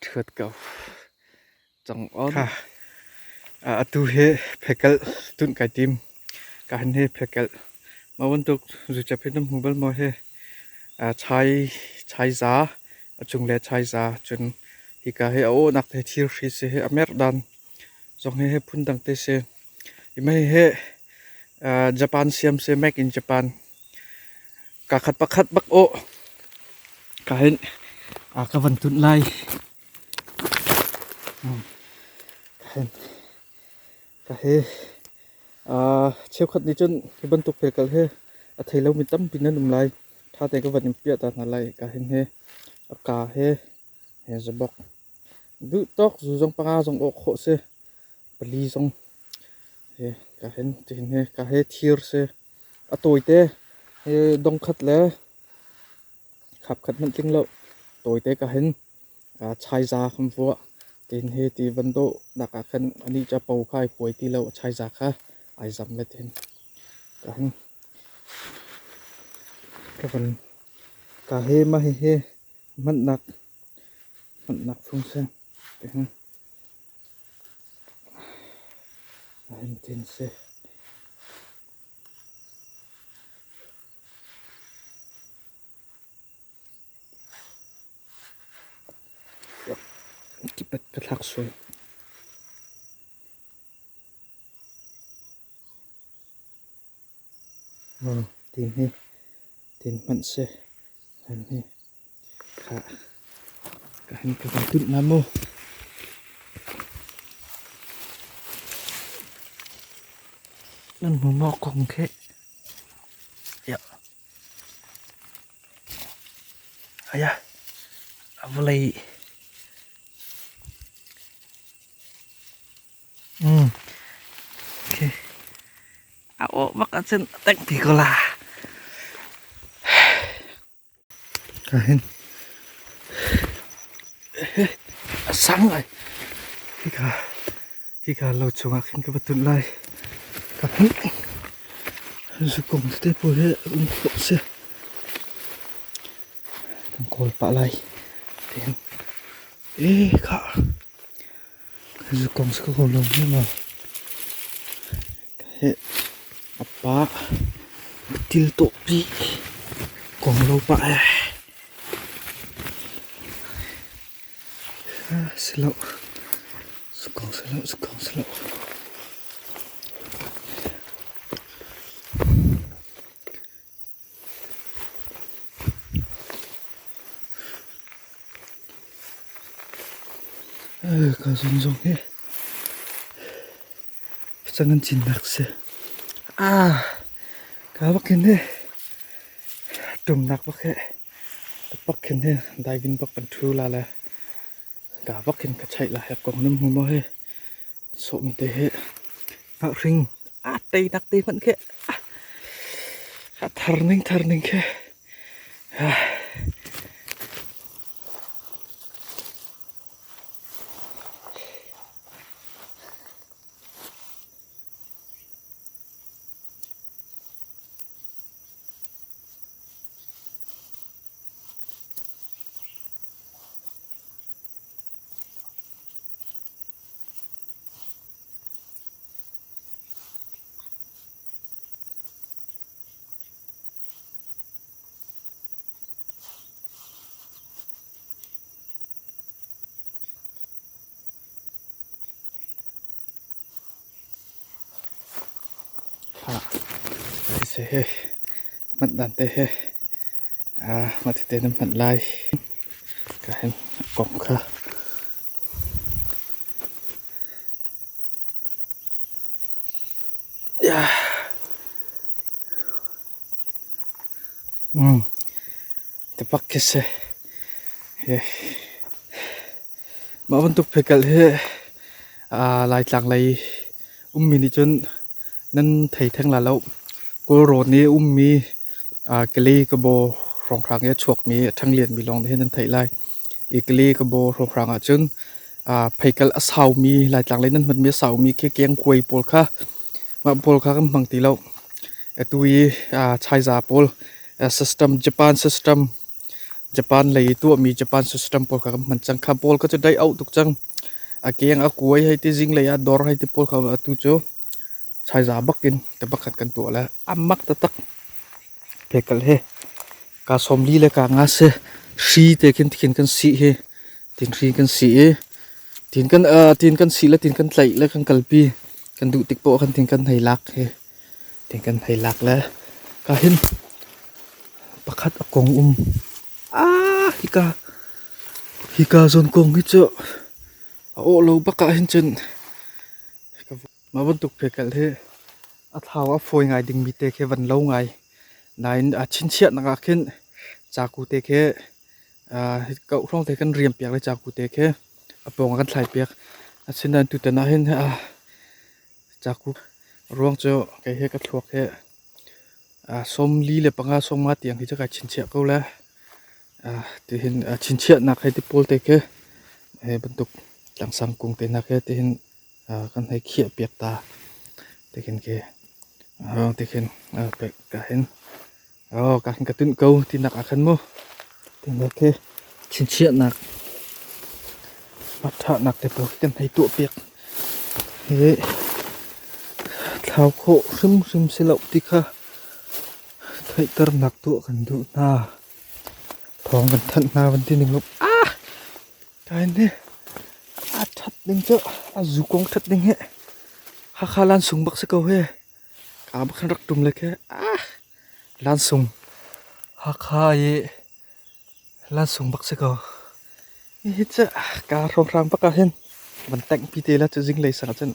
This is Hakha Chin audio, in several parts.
Ṭhuat ko. Cang on. Atu hi phekalh tunh kai tim. Ka han hi phekalh. Mah bantuk zucep hi na hmu bal maw hi? Chai chaiza a cung le chaiza cun hika hi a awhnak te thirhri si hi a merh dan zong hi hi phundang te si. Hi mei hi Japan siam si make in Japan. Ka khat pakhat bak aw. Ka hin ka van tunh lai. Ka hi cheukhat nih cun hi bantuk pekal hi a thei lomi tampi nan um lai. Ṭha tein ka van in piah ta hna lai. Ka hin hi a ka he he zabok. Duh tawk zu zong panga zong awh khawh si. Pali zong he ka hin tihin hi ka he thir si. A tawite he dongkhat le khapkhat hmanh tling lo. Tawite ka hin chaiza kan vuah. Tin hi ti van dawh nak ah khan anih cu a po kha ai kuai ti lo. Chaiza kha ai zam le tin. Ka hin ka van ka he mah hihi hmannak hmannak phung si. Ka hin hin tin si. Kipat ka thlak sual. Tin hi tin hmanh si. Hin hi kha ka hin ka van tunh na mu. Nan hmu maw kong khi? Ya. Aya, a vawlei Okay. A aw bak ahcun a tengh ti ko la. Ka hin a sang ai. Hika hika lo chungah khin ka va tunh lai. Ka hin zukung tete pawl hi um khawh si. Kan kawl pah lai. Tin e kha zukung si ko lo hi ma. He a pa til tawh pi kong lo pah e. Si lo. Zukong si lo, zukong si lo. Ka zun zong hi facang an cinnak si. Ah, ka bak hin hi tumnak bak hi bak hin hi diving bak kan thu la le ka bak hin ka chaih la hep kong nam hu mo hi Sawhmi te hi ngahring aa teinak te hmanh khi a thar ning thar ning khi. He manh dan te he mah tete nan hmanh lai. Ka hin kong kha. Tapak khi si. Mah bantuk phekal hi Laitlang lei ummi nih cun nan thei theng la lo. Kawlrawn i ummi Kalay Kabaw hrawnghrang i a chuakmi a ṭhanglianmi lawng nih hin nan theih lai. I Kalay Kabaw hrawnghrang ahcun pheikal a saumi Laitlang lei nan hmanmi a saumi khi kengkuai pawl kha mah pawl kha kan hmang ti lo. Atu i chaiza pawl system Japan system. Japan lei i tuahmi Japan system pawl kha kan hman cang. Kha pawl kha cu dai auh tuk cang. A keng a kuai hei ti zinglei ah dawr hei ti pawl kha atu cu chaiza bak in te pakhat kan tuah le a mak taktak. Phekal he ka 40 le ka nga si. Hri te khin tikhin kan sih hi. Tin hri kan sih i tin kan tin kan sih le tin kan tlaih le kan kalpi. Kan duh tik poah khan tin kan hei lak hi. Tin kan hei lak le ka hin pakhat a kong um. Ah hika hika zawn kong hi cu a awh lo bak ah hin cun mah bantuk phekal hi a thau a fawi ngai dingmi te khi van lo ngai. Nain a chinchiahnak ah khin caku te khi kauh hrawng te kan riam piak le caku te khi a pawng ah kan thlai piak. Asinain tutan ah hin caku ruang cu kei he ka thluak he 45 sawmnga tiang hi cu kai chinchiah ko le. Tihin chinchiahnak hei ti pawl te khi hi bantuk tlangsang kung te hna khi tihin kan hei khiah piak ta. Tikhin khi tikhin ka hin ka hin ka tunh ko tinak ah khan mu. Tinak khi chinchiahnak ṭhahnak te pawl khi kan hei tuah piak. Hi thlau khawh hrimhrim si lo ti kha theihternak tuah kan duh hna. Thawng kan thanh hna van ti ning law ah kai ni a ṭhat ding cu a zu kong ṭhat ding hi Hakha lansung bak si ko hi. Ka bak khan rak ṭum le khi ah lansung Hakha i lansung bak si ko. Hihi cu ka hrawnghrang bak ah hin van tengh pi te la cu zinglei sang ah cun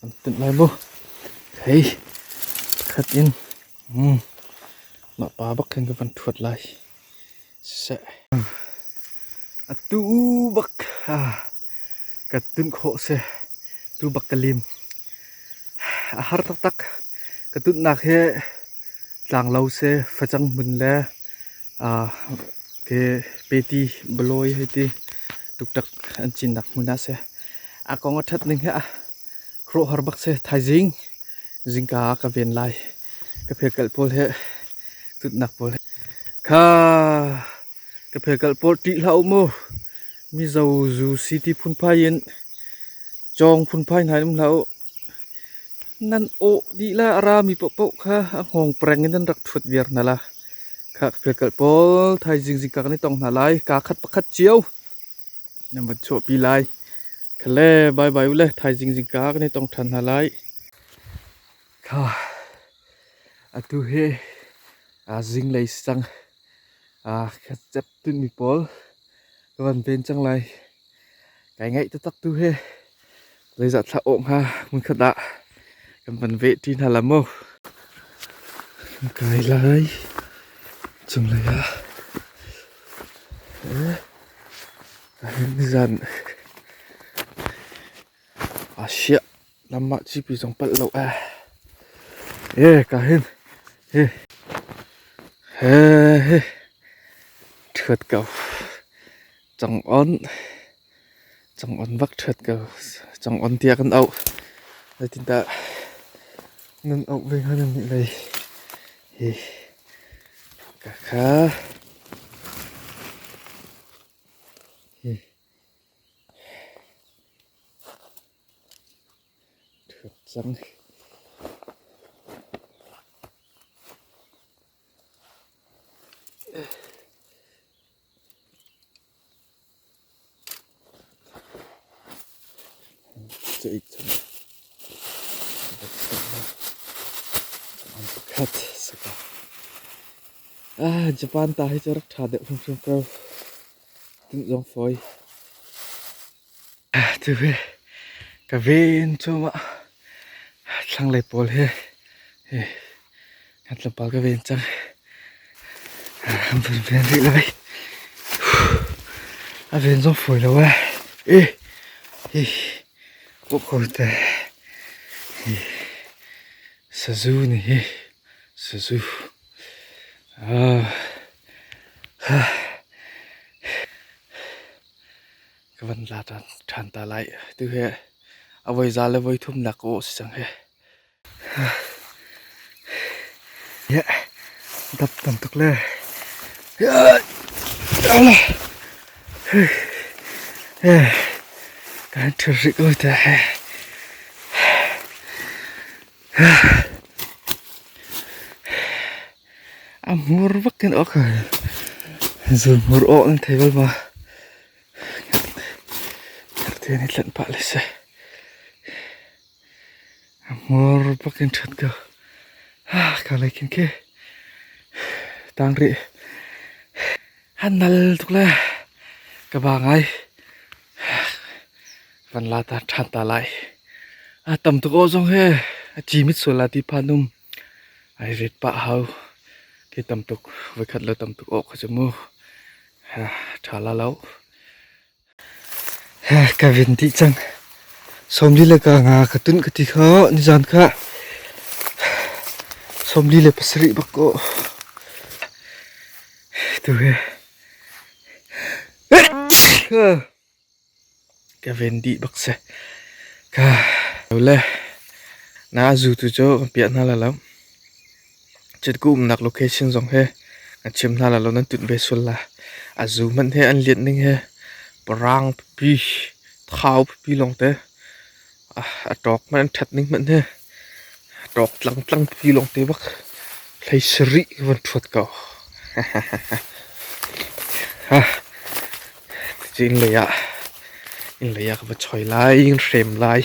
An tinh lai mu. Hei, khat in. Mah pa bak khin ka van ṭhuat lai. Siseh. Atu bak ka tunh khawh si. Tu bak ka lim. A har taktak. Ka tunhnak hi tlanglo si, facang hmun le ke peti balawi hei ti tuktak an cinnak hmun ah si. A kong a ṭhat ning hi a khuaruahhar bak si. Thaizing zingka ah ka ven lai. Ka phelkalh pawl he tutnak pawl he. Kha ka phelkalh pawl ṭih hlah u mu. Mizo zu city phunphai in cawng phunphai hna in um hlah u. Nan awh dih la a rami paohpaoh kha a hngawng preng in nan rak ṭhuat viar hna la. Kha ka phelkalh pawl thaizing zingka kan i tong hna lai. Kaa khat pakhat cio. Nan van chuahpi lai. Khale bye bye ule thaizing zingka kan i tong ṭhan hna lai. Kha atu hi a zinglei si cang. Ka cep tunmi pawl ka van ven cang lai. Kai ngaih taktak tu hi zeizah thla awh hnga hmunkhat ah kan van veh ṭi hna la mu. Kai lai cunglei ah. Nizan aa siah lam ah cipi zong palh lo eh. Eh ka hin he he he ṭhuat ko. Cang on cang on bak ṭhuat ko. Cang on tiah kan auh. Zeitindah nan auh ve hnga nan nih lei. Hi ka kha hi ṭhut cang. Pakhat saka. Ah, Japan ta hi cu rak ṭha deuh hrimhrim ko. Tinh zong fawi. Ah, tu hi ka ven cuahmah. Thlanglei pawl hi hi kan tlawmpal ka ven cang. An vun ven rih lai. A ven zong fawi lo eh. Eh, hi ko te. Hi sazu nih hi sazu. Ah, ka van la ṭhan ta lai. Tu hi a voi za le voi thum nak ka awh si cang hi. Dap tam tuk le. Ala. Kan ṭhut rih ko ta. A hmur bak in awk. Zul hmur awk nan thei bal ma. Te ni tlan pah le se. A hmur bak in ṭhat ko. Ka lei khin khi. Tang rih. Han nal tuk le ka ba ngai. Van la ta ṭhan ta lai. A tam tuk aw zong he. A ci mit sual la ti phan um. Ai rit pah hau. Khi tam tuk voikhat le tam tuk awk kha cu mu. Ṭha la lo. Ka vin dih cang. Sawmli le ka nga ka tunh ka ti kho nizan kha 47 bak ko. Tu he ka ven dih bak si. Ka le na zu tu cu kan piah hna la lo. Citku umnak location zong hi kan chim hna lai lo nan tunh ve sual lai. A zu hmanh hi an lianh ning hi parang pipi, thau pipi lawngte a ṭawk hmanh an ṭhat ning hmanh hi a ṭawk tlangtlang pipi lawngte bak hlei sarih ka van ṭhuat ko. Cucu inn lei ah ka va choi lai, in hrem lai.